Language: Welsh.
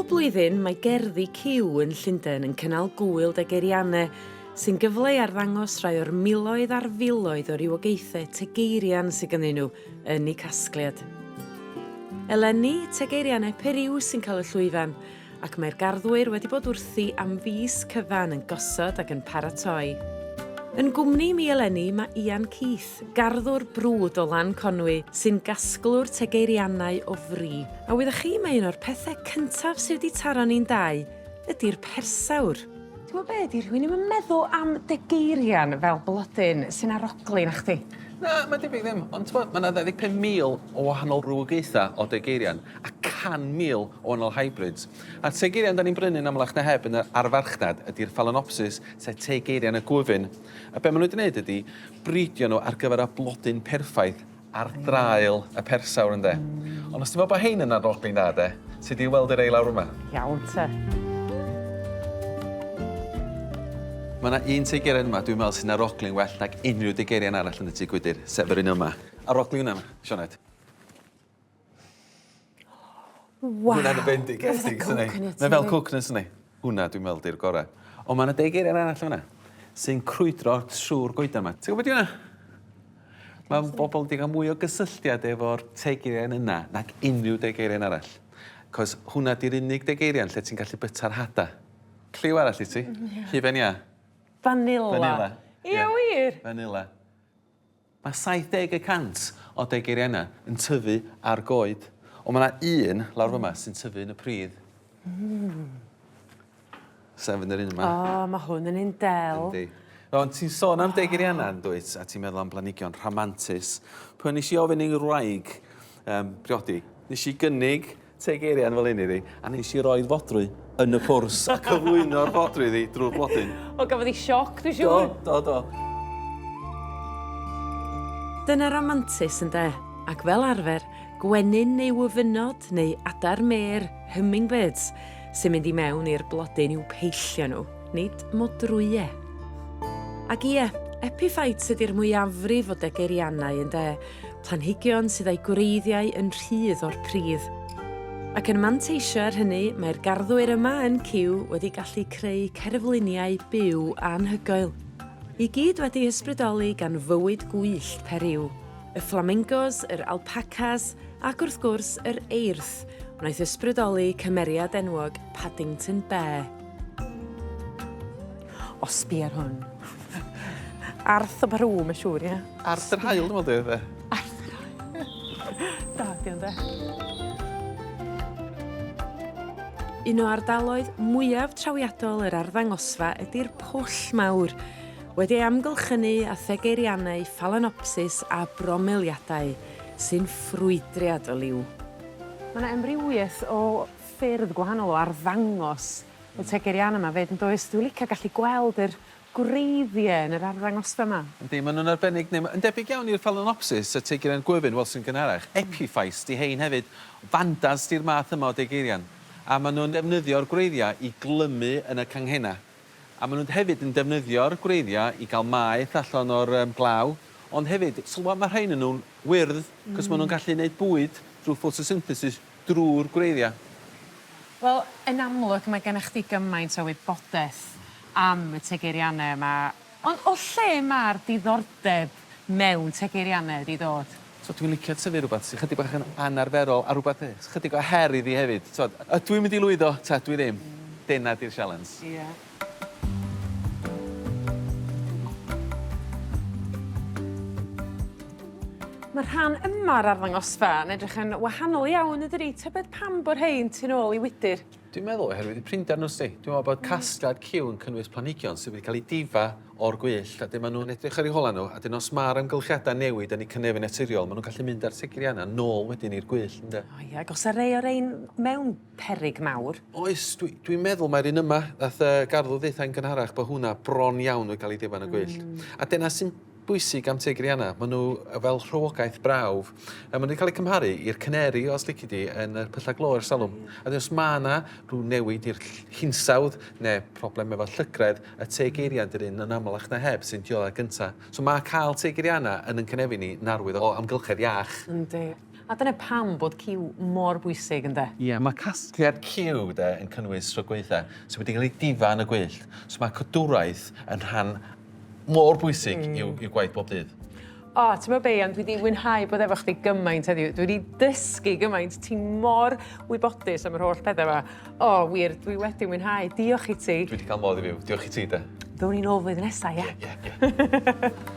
Bob blwyddyn mae Gerddi Cyw yn Llundain yn cynnal Gŵyl Degeiriane, sy'n gyfle i arddangos rhai o'r miloedd ar filoedd o rywogaethau tegeirian sydd ganddyn nhw yn eu casgliad. Eleni, tegeirianau Periw sy'n cael y llwyfan, ac mae'r garddwyr wedi bod wrthi am fis cyfan yn gosod ac yn paratoi. Yn gwmni mi eleni mae Ian Keith, garddwr brwd o Lan Conwy, sy'n gasglwr tegeirianau o fri. A wyddoch chi mai un o'r pethau cyntaf sydd wedi taro ni'n dau ydi'r persawr. Ti'n gwybod be, 'di rhywun ddim yn meddwl am degeirian fel blodyn sy'n arogli nachdi? Na, mae'n debyg ddim, ond t'mod, ma' 'na 25,000 o wahanol rywogaetha o degeirian a 100,000 o wahanol hybrids. A'r tegeirian 'dan ni'n brynu'n amlach na heb yn y arfarchnad ydi'r Phalaenopsis, sef tegeirian y gwyfyn. A be' ma' n'w 'di neud ydi bridio n'w ar gyfer y blodyn perffaith ar draul y persawr ynde? Ond os ti'n meddwl bod hein yn arlogi'n dda de, ti 'di weld y rei lawr yma. Iawn te. Mae 'na un tegeirian yma dwi'n meddwl sy'n arogli'n well nag unrhyw degeirian arall yn y tŷ gwydr, sef yr un yma. Arogli hwnna, Sioned. Waw! Hwnna'n bendigedig, yndi? Mae fel coconut, yndi? Hwnna dwi'n meddwl 'di'r gorau. Ond mae 'na degeirian arall yna sy'n crwydro trwy'r goedan 'ma. Ti'n gwybod be' 'di hwnna? Mae bobl wedi cael mwy o gysylltiad efo'r tegeirian yna nag unrhyw degeirian arall. Cos hwnna 'di'r unig degeirian lle ti'n gallu byta'r hada. Cliw arall i ti. Hufen iâ. Vanilla. Vanilla. Ie wir? Vanilla. Mae 70 y cant o degeirianau yn tyfu ar goed, ond mae 'na un lawr fyma sy'n tyfu yn y pridd. Sef yn yr un yma. O, mae hwn yn un del. Yndi. Ond ti'n sôn am degeirianau yn dwyt, a ti'n meddwl am blanhigion rhamantus. Pan nes i ofyn i'n wraig um, briodi, nes i gynnig tegeirian fel un iddi, a nes i roi'r fodrwy yn y pwrs a cyflwyno'r fodrwy iddi drwy'r blodyn. O, gafodd hi sioc, dwi'n siŵr. Do, do, do. Dyna ramantus ynde, ac fel arfer, gwenyn neu wyfynod neu adar mêr, hummingbirds, sy'n mynd i mewn i'r blodyn i'w peillio nhw, nid modrwye. Ac ie, epiphytes ydy'r mwyafrif o degeirianau ynde, planhigion sydd â'u gwreiddiau yn rhydd o'r pridd. Ac yn manteisio ar hynny, mae'r garddwyr yma yn Cyw wedi gallu creu cerfluniau byw anhygoel. I gyd wedi hysbrydoli gan fywyd gwyllt Periw. Y fflamingos, yr alpacas ac wrth gwrs yr eirth, wnaeth ysbrydoli cymeriad enwog Paddington Bear. O, sbia ar hwn. Arth o Barw, mae'n siŵr, ie? Arth yr haul, dwi'n meddwl, de. Arth yr haul. Da, di ond, de. Un o ardaloedd mwyaf trawiadol yr arddangosfa ydy'r pwll mawr, wedi ei amgylchynu â thegeirianau Phalaenopsis a bromeliadau sy'n ffrwydriad o liw. Mae 'na amrywiaeth o ffyrdd gwahanol o arddangos y tegeirian yma 'fyd yndoes? Dwi licio gallu gweld yr gwreiddie yn yr arddangosfa 'ma. Yndi, ma' nw'n arbennig neu ma' yn debyg iawn i'r Phalaenopsis, y tegeirian gwyfyn, wel sy'n gynharach. Epiphytes 'di hein hefyd. Vandas 'di'r math yma o degeirian. A ma' nw'n defnyddio'r gwreiddia' i glymu yn y canghenna. A maen nhw hefyd yn defnyddio'r gwreiddiau i gael maeth allan o'r yym glaw, ond hefyd, sylwa, mae rhein yn nhw'n wyrdd, cos maen nhw'n gallu neud bwyd drwy photosynthesis drwy'r gwreiddiau. Wel, yn amlwg mae gennych chdi gymaint o wybodaeth am y tegeirianau yma, ond o lle ma'r diddordeb mewn tegeirianau 'di dod? So dwi'n licio tyfu rwbath sy chydig bach yn anarferol a rwbath yy chydig o her iddi hefyd t'od ydw i'n mynd i lwyddo ta dwi ddim? Dena 'di'r sialens. Ie. Ma'r rhan yma o'r arddangosfa yn edrych yn wahanol iawn yndydi? Tybed pam bo' rhein tu nôl i wydyr? Dwi'n meddwl oherwydd y prinder nhw 'sti. Dwi'n me'wl bod casgliad Cyw yn cynnwys planhigion sydd wedi cael eu difa o'r gwyllt a 'dyn ma' nw'n edrych ar eu hola' nhw a 'dyn os ma'r amgylchiada'n newid yn eu cynefin naturiol ma' nw'n gallu mynd â'r tegeiriana nôl wedyn i'r gwyllt ynde? O ie ag o's 'a rei o rein mewn peryg mawr? Oes dwi dwi'n meddwl mai'r un yma nath yy garddwr ddeutha i'n gynharach bo' hwnna bron iawn wedi ca'l 'i difa yn y gwyllt. A dyna sy'n bwysig am Tigriana, maen nhw fel rhywogaeth brawf. A maen nhw wedi cael eu cymharu i'r caneri, os lici di, yn y pyllau glo ers talwm. A os mae yna rhyw newid i'r hinsawdd neu problem efo llygredd, y tegeirian dy'r un yn amlach na heb sy'n dioddef gyntaf. So mae cael tegeiriana yn yn cynefin ni yn arwydd o amgylchedd iach. Yndi. A dyna pam bod cyw mor bwysig ynde? Ie, mae casgliad cyw de yn cynnwys rhagweithiau sydd wedi cael eu difa yn y gwyllt. So mae cadwraeth yn rhan mor bwysig mm. i'w, i'w gwaith bob dydd. O, oh, ti'n meddwl be, ond dwi wedi mwynhau bod efo chdi gymaint heddiw. Dwi wedi dysgu gymaint. Ti'n mor wybodus am yr holl pethau yma. O, oh, wir, dwi wedi mwynhau. Diolch i ti. Dwi wedi cael modd i fyw. Diolch i ti, de. Ddown ni'n ôl flwyddyn nesaf, ia? Ie, ie, ie.